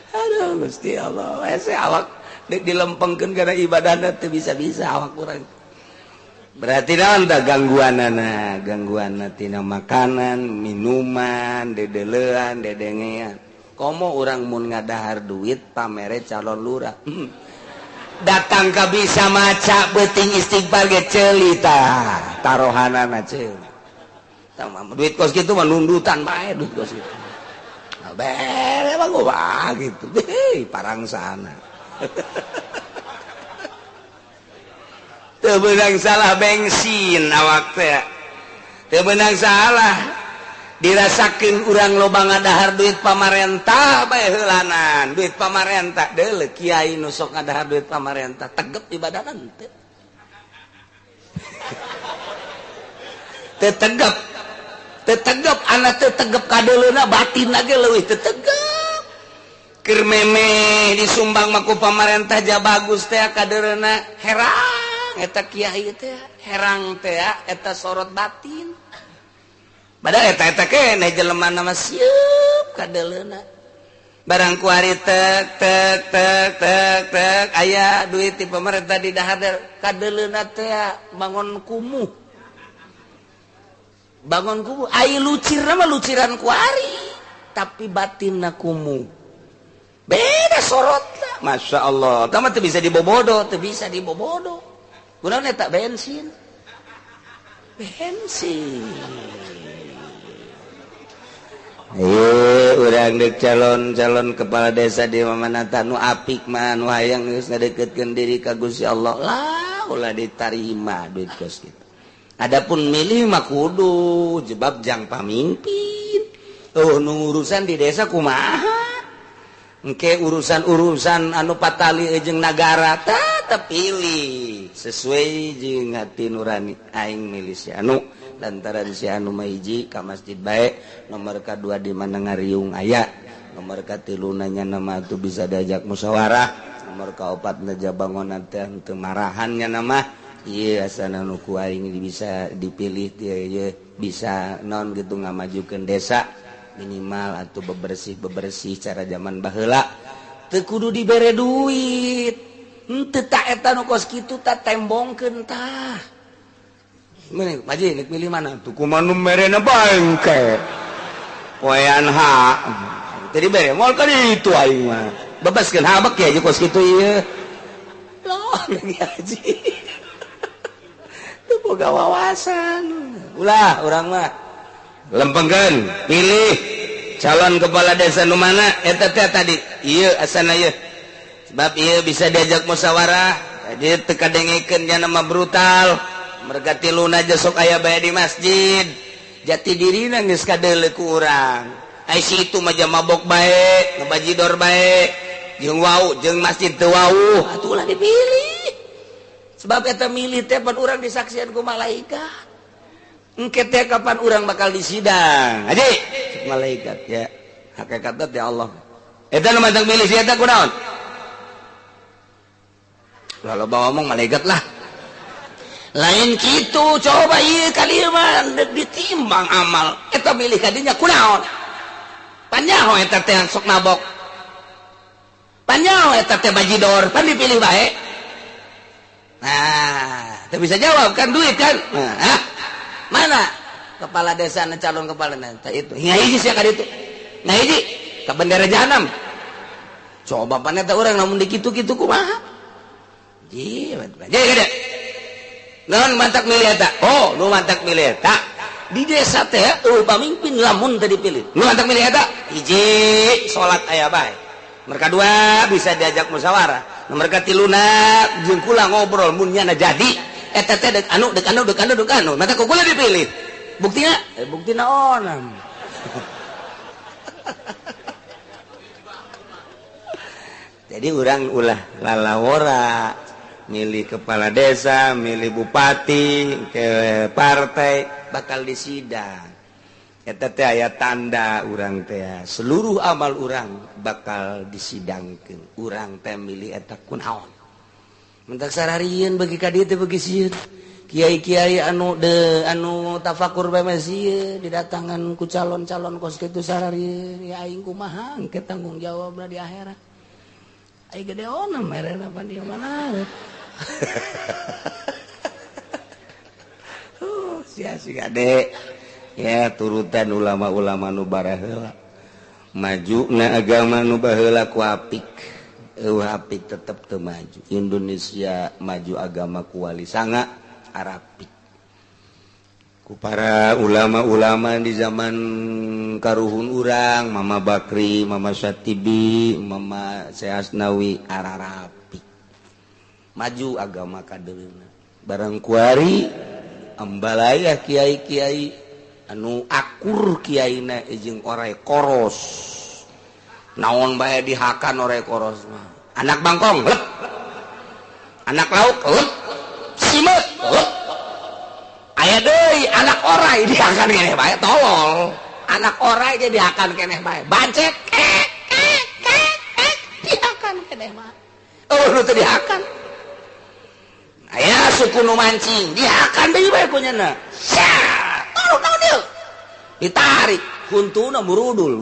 Aduh Gusti Allah, hese awak deuk dilempengkeun kana ibadahna teu bisa-bisa awak urang. Berarti naon tah gangguanana? Gangguanna tina makanan, minuman, dedelean, dedengean. Komo urang mun ngadahar duit pamere calon lurah. Datang ka bisa maca beuting istighfar ge ceuli tah tarohanana ceuli. Tah duit kos kitu mah nundutan bae duit kos kitu. Bere mah gua gitu. Hei parangsana. Teu beunang salah bensin awak teh. Teu beunang salah dirasakeun urang loba ngadahar duit pamarentah bae heulanan duit pamarentah deuleu kiai nu sok ngadahar duit pamarentah tegep ibadahna teu teu tegep teu tegep anak teu tegep kadeuleuna batinna ge leuwih teu tegep keur memeh disumbang mah ku pamarentah ja bagus teh kadeuleuna herang eta kiai teh herang teh eta sorot batin. Padahal eta-eta keneh jelema nama sieup kadeuleuna. Barang kuari tek tek tek tek tek aya duit ti pemerintah di dahar kadeuleuna teh bangun kumuh. Bangun kumuh ai lucirna mah luciran kuari tapi batinna kumuh. Beda sorotna. Masya Allah. Tah mah teu bisa dibobodo, teu bisa dibobodo. Kunaon eta bensin? Bensin. Urang dek calon-calon kepala desa di mana nu apik mah nu hayang geus ngadeukeutkeun diri ka Gusti Allah lah ulah ditarima duit kos kitu. Adapun milih mah kudu jebab jang pamimpin. Oh nu urusan di desa kumaha? Engke urusan-urusan anu patali jeung nagara tah Tetep pilih sesuai jeung hati nurani aing milih si anu lantaran si anu mah hiji ka masjid bae, nomor kadua di mana ngariung aya, nomor katilu nanya nama tuh bisa diajak musyawarah, nomor kaopat na bangonan teh teu marahan nya nama ieu asana nu ku aing bisa dipilih ieu bisa non gitu ngamajukeun desa minimal atau bebersih-bebersih cara zaman baheula teu kudu dibere duit henteu ta eta nu kos kitu ta tembongkeun tah. Mending Maji nek milih mana tuh kumaha nu merena bangke poean ha teu dibere moal ka ditu aing mah bebaskeun habek ya jeung kos kitu ieu loh lagi haji teu boga wawasan ulah urang mah lempengkeun pilih calon kepala desa nu mana eta teh tadi ieu asana ieu sebab ieu bisa diajak musyawarah jadi teu kadengekeun nya nama brutal merga tiluna aja sok aya bae di masjid jati dirina geus kadeuleu ku urang ai si itu mah mabok bae ngebajidor bae jeung wau jeung masjid teu wau atuh ulah dipilih sebab eta milih teh pan urang disaksian ku malaikat engke teh kapan urang bakal disidang haji malaikat ya hakikatna teh Allah eta nu mantang milih si eta kunaon lalu bawa ngomong malaikat lah lain kitu coba ieu kaliman ditimbang amal eta milih kadinya kunaon panyaho eta teh sok mabok panyaho eta teh bajidor pan dipilih bae nah teu bisa jawab kan duit kan nah, mana kepala desa na calon kepala desa itu hiji sia ka ditu nah hiji ka bendera jahanam coba pan eta urang lamun dikitu-kitu kumaha ji gede naon mantak milih eta oh nu mantak milih eta di desa teh eueuh pamimpin lamun teu dipilih nu mantak milih eta hiji salat aya bae mereka dua bisa diajak musyawarah nomor katiluna jeung kula ngobrol mun nyana jadi eta teh deuk anu deuk anu deuk anu deuk anu mata ku kula dipilih buktina buktina onam jadi urang ulah lalawora milih kepala desa, milih bupati, ke partai bakal disidang. Eta teh aya tanda urang teh seluruh amal urang bakal disidangkeun. Urang teh milih eta kunaon. Mentak sararieun bagi ka dieu teh bagi sieun. Kiai-kiai anu de anu tafakur bae mah sieun didatangan ku calon-calon kos kitu sararieun ya aing kumaha engke tanggung jawabna di akhirat. Aing gede ona merena pan di mana. Sia si gade ya turutan ulama-ulama nu baraheula maju na agama nu baheula ku apik eueuh apik tetep teu maju Indonesia maju agama ku wali sanga arapik ku para ulama-ulama di zaman karuhun urang Mama Bakri, Mama Syatibi, Mama Syekh ararapik maju agama kadeuleuna barang kuari ambalaya kiai-kiai anu akur kiaina jeung orai koros naon bae dihakan orai koros mah anak bangkong lep anak lauk lep simeut lep aya deui anak orai dihakan keneh bae tolol anak orai ge dihakan keneh bae bancet kek kek kek kek dihakan keneh mah eueuh nu teu dihakan aya suku nu mancing dihakan deui bae ku nyana ditarik huntuna murudul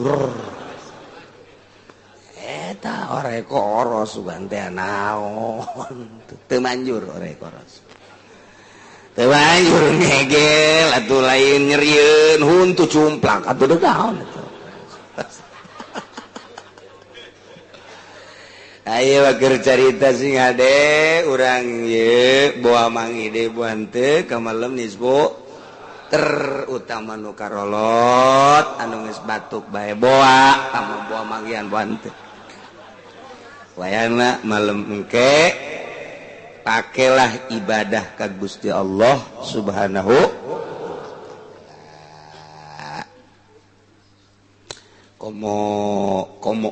eta ore koros sugan teh naon teu manjur ore koros teu manjur ngegel atuh lain nyerieun huntu cumplak atuh deuk naon atuh ayo keur carita sing hade urang ieu boa mangi deui buah henteu ka malem nisbu terutama nu karolot anu geus batuk bae boa kamu boa manggihan boa henteu wayana malem engke pakelah ibadah ka Gusti Allah Subhanahu komo komo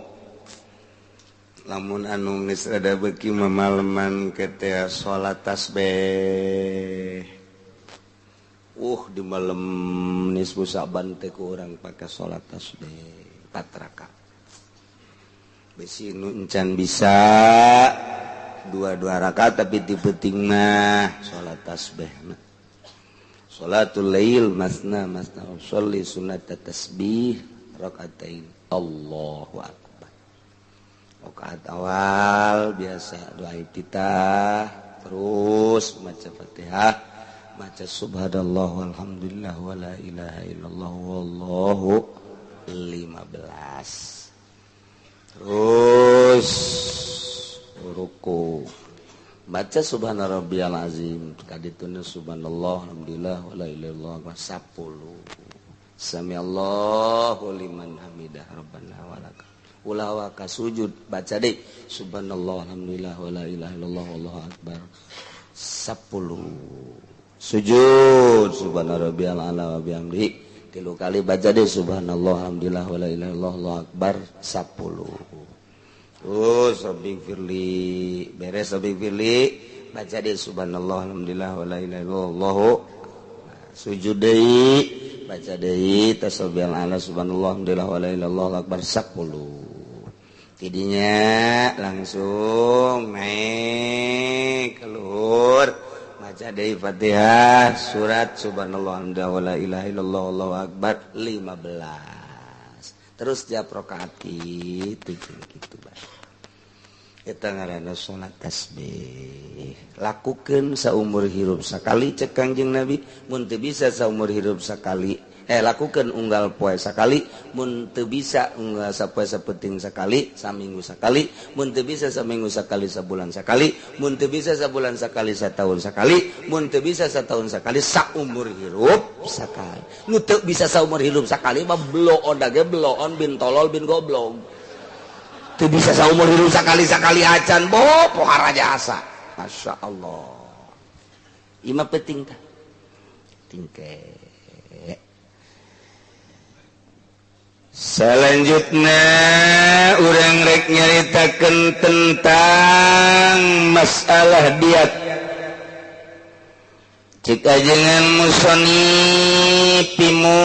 Lamun anu geus rada beuki mamaleman ke teh salat tasbih. Di malam nisfu Sa'ban teh ku urang pake salat tasbih 4 rakaat. Besi nu encan bisa dua-dua rakaat tapi ti peuting mah salat tasbih. Salatul lail masna masna sholli sunat tasbih rakaatain. Allahu akbar. Rakaat awal biasa doa iftitah, terus maca Fatihah, maca subhanallah walhamdulillah wala ilaha illallah wallahu 15. Terus ruku, baca subhana rabbiyal azim, kadituna subhanallah alhamdulillah wala ilaha illallah 10. Samiallahu liman hamidah rabbana walakal. Ulah waka sujud baca deh subhanallah alhamdulillah wala ilaha illallah wallahu akbar 10. Sujud subhana rabbiyal ala wa bihamdihi 3 kali baca deh subhanallah alhamdulillah wala ilaha illallah wallahu akbar 10. Terus rabbi firli beres rabbi firli baca deh subhanallah alhamdulillah wala ilaha illallah sujud deui baca deui tasbih ala subhanallah alhamdulillah wala ilaha illallah akbar 10. Tidinya langsung naik keluar baca deui Fatihah surat subhanallah alhamdulillah wala ilaha illallah wallahu akbar 15. Terus tiap rakaat kitu kitu bae. Eta ngaranna salat tasbih. Lakukeun saumur hirup sakali cek Kangjeng Nabi, mun teu bisa saumur hirup sakali, lakukeun unggal poe sakali, mun teu bisa unggal sapoe sapenting sakali, saminggu sakali, mun teu bisa saminggu sakali sabulan sakali, mun teu bisa sabulan sakali sataun sakali, mun teu bisa sataun sakali saumur hirup sakali. Nu teu bisa saumur hirup sakali mah bloon dage bloon bin tolol bin goblok. Teu bisa saumur hirup sakali-sakali acan bo pohara jasa. Masya Allah. Ima penting tah. Tingke. Selanjutnya urang rek nyaritakeun tentang masalah diat. Cik ajengan musonif pimu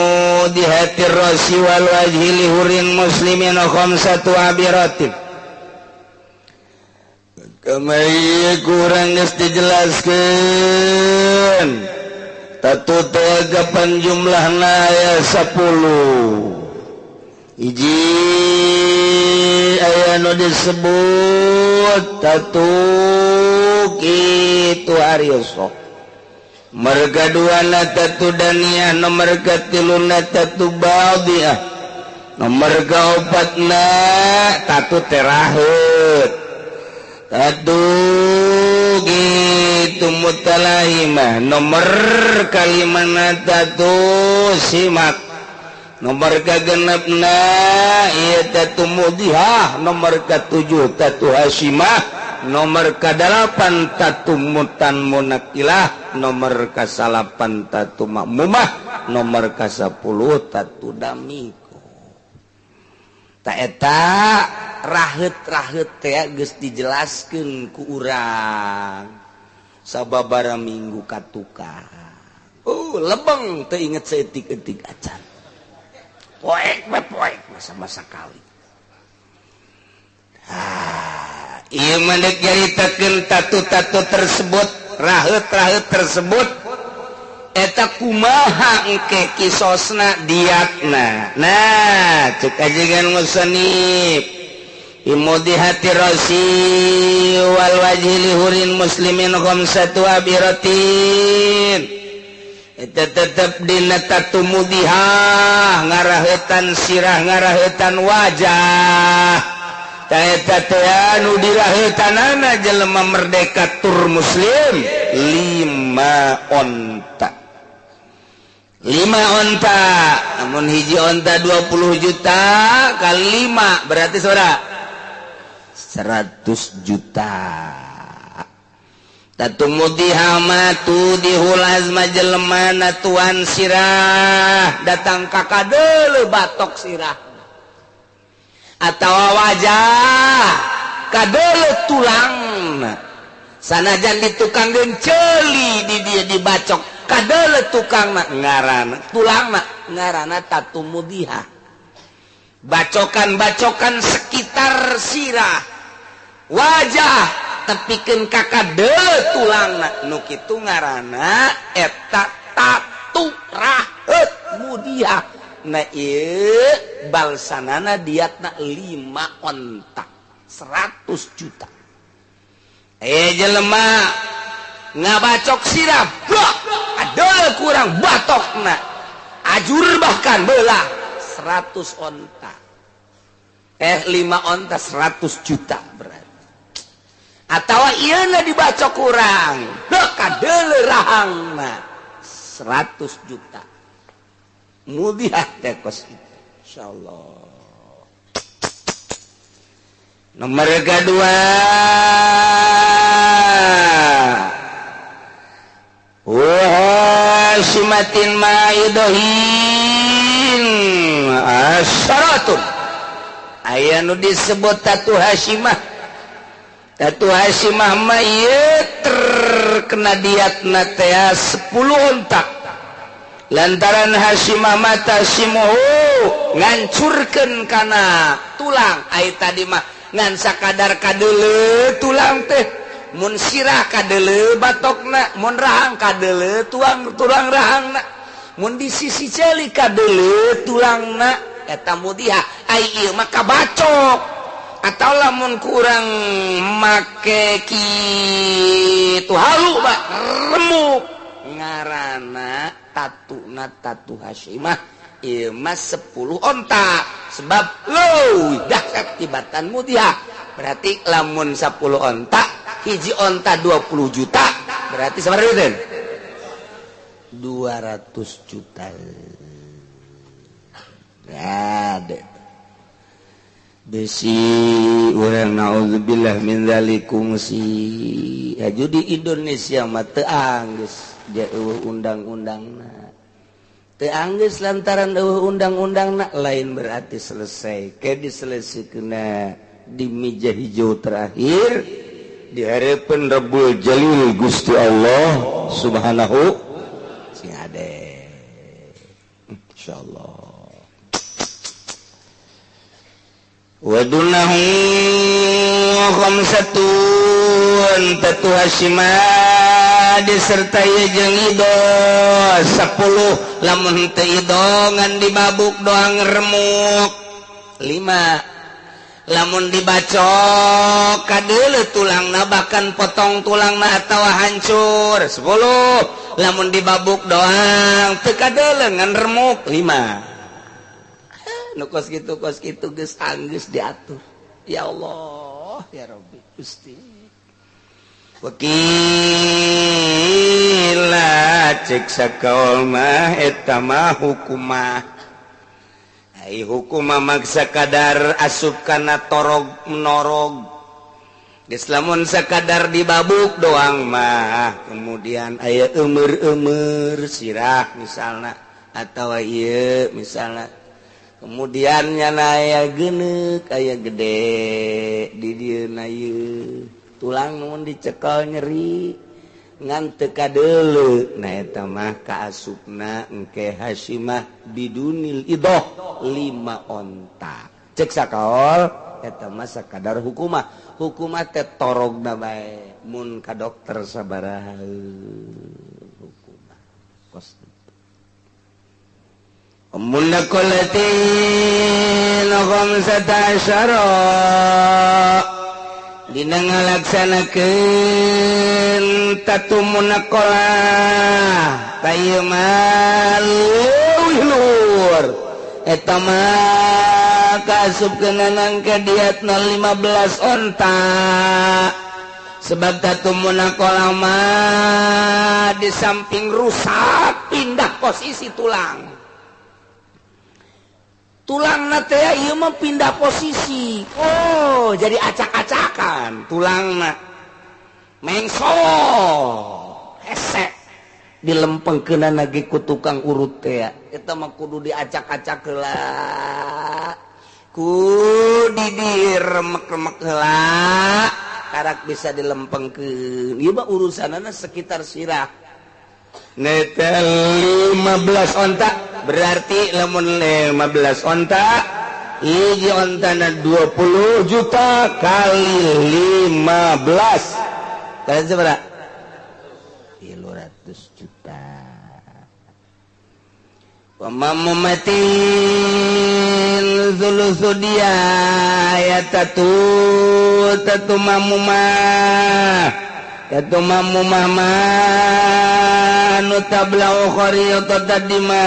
di hati rosi wal wajhi lihurin muslimin khamsatu abiratin. Kamari kurang geus dijelaskeun. Tatu teh kapan jumlahna aya 10. Hiji aya nu disebut tatu kitu arioso. Merga dua na tatu daniah, nomor katilu na tatu badiah, nomor kaopat na tatu terahet, tatu gitu mutalahimah, nomor kalima na tatu simak, nomor kagenep na ieu tatu mudihah, nomor katujuh tatu hasimah, nomor ke-8 tatu mutan munakilah, nomor ke-9 tatu makmumah, nomor ke-10 tatu damiko. Ta eta raheut-raheut teh geus dijelaskeun ku urang sababaraha minggu katukang. Lebeng teu inget saeutik-eutik acan. Poek we poek masa-masa kali. Ieu mah deuk nyaritakeun tatu-tatu tersebut, raheut-raheut tersebut eta kumaha engke kisosna diatna. Nah, cek ajengan musonif imudi hati rosi wal wajhi lihurin muslimin khamsatu abiratin. Eta tetep dina tatu mudihah ngaraheutan sirah ngaraheutan wajah. Eta teh anu diraheutanana jelema merdeka tur muslim 5 onta. 5 onta, namun hiji onta 20 juta kali 5 berarti saudara 100 juta. Tatu mudihama tu dihulazma jelema natuan sirah datang kakak deuleu batok sirah atau wajah kadeuleuh tulangna sanajan di tukang ceuli di dia dibacok kadeuleuh tukangna ngaranna tulangna ngaranna tatu mudihah. Bacokan-bacokan sekitar sirah wajah tepikeun ka kadeuleuh tulangna nu kitu ngaranna eta tatu raheut mudihah. Nah ieu balsanana diatna 5 onta 100 juta. Jelema ngabacok sirah aduh kurang batokna ajur bahkan belah 100 onta 5 onta 100 juta berarti. Atau ieu dibacok kurang kadeuleuh rahangna 100 juta mudihah teh kos itu. Insyaallah. Nomor kedua wahasimatin maidohin asyaratun aya nu disebut tatu hasimah. Tatu hasimah mah ieu terkena diatna teh 10 ontak lantaran hasimah mata simuhu ngancurkeun kana tulang. Ai tadi mah ngan sakadar kadeuleuh tulang teh mun sirah kadeuleuh batokna, mun rahang kadeuleuh tulang rahangna, mun di sisi ceuli kadeuleuh tulangna eta mudihah. Ai ieu mah kabacok atau lamun kurang make kitu halu mah remuk ngaranna tatuna tatu hasimah ieu mah 10 onta sebab leuwih dahsyat tibatan mudihah. Berarti lamun 10 onta hiji onta 20 juta berarti sabaraha duiteun? 200 juta. Ade besi urang naudzubillah min zalikum si haju di Indonesia mah teu anggeus dia eueuh undang-undangna. Teu anggeus lantaran eueuh undang-undangna lain berarti selesai. Ke diselesaikeunna di meja hijau terakhir di harapan Rabbul Jalil Gusti Allah Subhanahu sing ade. Insyaallah. Wadunahu khamsatun tatu hasimah disertai jeung ido 10 lamun teu ido ngan dibabuk doang remuk 5 lamun dibacok kadeuleuh tulangna bahkan potong tulangna atawa hancur 10 lamun dibabuk doang teu kadeuleuh ngan remuk 5. Nu kos kitu geus anggeus diatur. Ya Allah ya Rabbi Gusti. Wakila cek sakaol mah eta mah hukumah. Ai hukumah maksa kadar asup kana torog menorog. Geus lamun sakadar dibabuk doang mah kemudian aya eumeur-eumeur sirah misalna atawa ieu misalna kemudian nyana aya geuneuk aya gede di dieu na ieu tulang mun dicekel nyeri ngan teu kadeuleuh. Nah eta mah kaasupna engke hasimah bidunil idoh 5 onta cek sakaol eta mah sakadar hukumah. Hukumah teh torogna bae mun ka dokter sabaraha hukumah kos. Munakolatin khamsata asyara dina ngalaksanakeun tatu munakolah tayeu mah leuwih luhur eta mah kaasupkeunana ka diatna 15 onta sebab tatu munakolah mah di samping rusak pindah posisi tulang. Tulangna teh ieu mah pindah posisi. Oh, jadi acak-acakan tulangna. Mengsol, hese. Dilempengkeunana ge ku tukang urut teh. Eta mah kudu diacak-acak heula. Ku didiremek-remek heula karak bisa dilempengkeun. Ieu mah urusanana sekitar sirah. Netel 15 onta berarti lamun 15 onta hiji ontana 20 juta kali 15 kali seberapa? 300 juta. Pemamumatin sulusu dia ya tatu tatu mamumah tatu mamumah manu tablau khariyo tadimag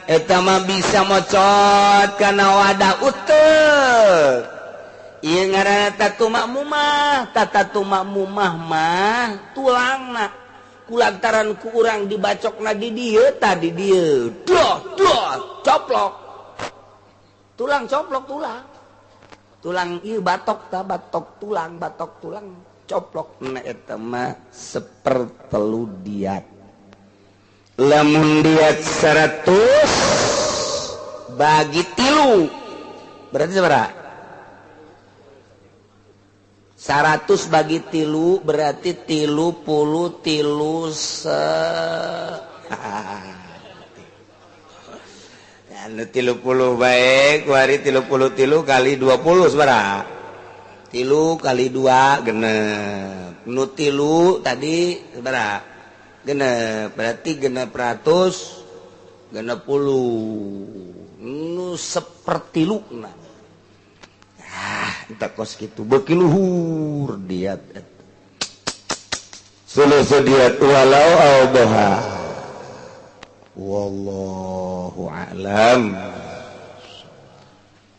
eta mah bisa mocot kana wadah utuh. Ieu ngaranna tatu makmumah, tatu makmumah mah tulangna kulantaran ku urang dibacokna di dieu tadi dieu doh doh coplok tulang, coplok tulang, tulang ieu batok ta batok tulang, batok tulang coplok. Na eta mah sepertelu diat. Lamun diat 100 bagi 3 berarti seberapa? 100 bagi 3 berarti 33 se anu 30 baik wari 33 kali 20 seberapa? 3 kali 2 genep. Nu 3 tadi seberapa? Genep, berarti 660 nu sepertilu. Nah entah kos gitu beuki luhur diat sulusu diat walau audaha. Wallahu a'lam.